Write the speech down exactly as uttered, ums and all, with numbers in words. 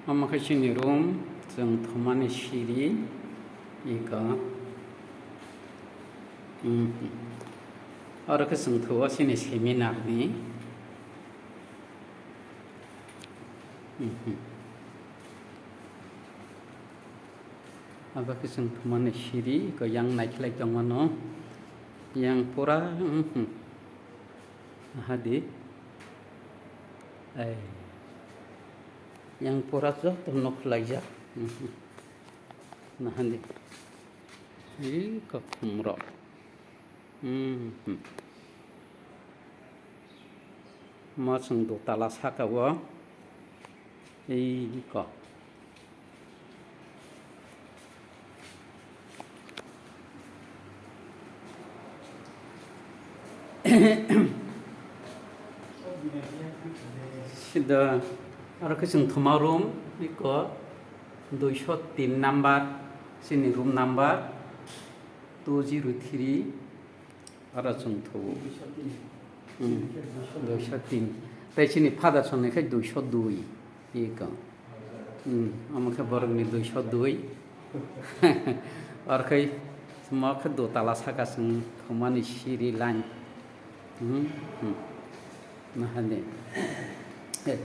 Omo khe chini room, chwng thumani siri, iko. Mhm. Oro khe chwng thuo chini seminar ni. Mhm. Abo khe chwng thumani siri, iko yang naikhlai tongmano. Yang pura, mhm. Hadi. Ai. Yang pura joto nukhlaijak. Mhm. Nahani. Iko khumrok. Mhm. Mo chwng dotala saka o. Iko. Sida aro khe chwng thuma room, iko duiso tin number, chini room number two zero three, aro chwng thuo. Hmm. Duiso tin. Tei chini father song ni khe duiso dui. Iko. Hmm, omo khe borokni duiso dui. Aro khe mo khe dotala saka chwng thumani siri line. Hmm, hmm. Nahani. Eh,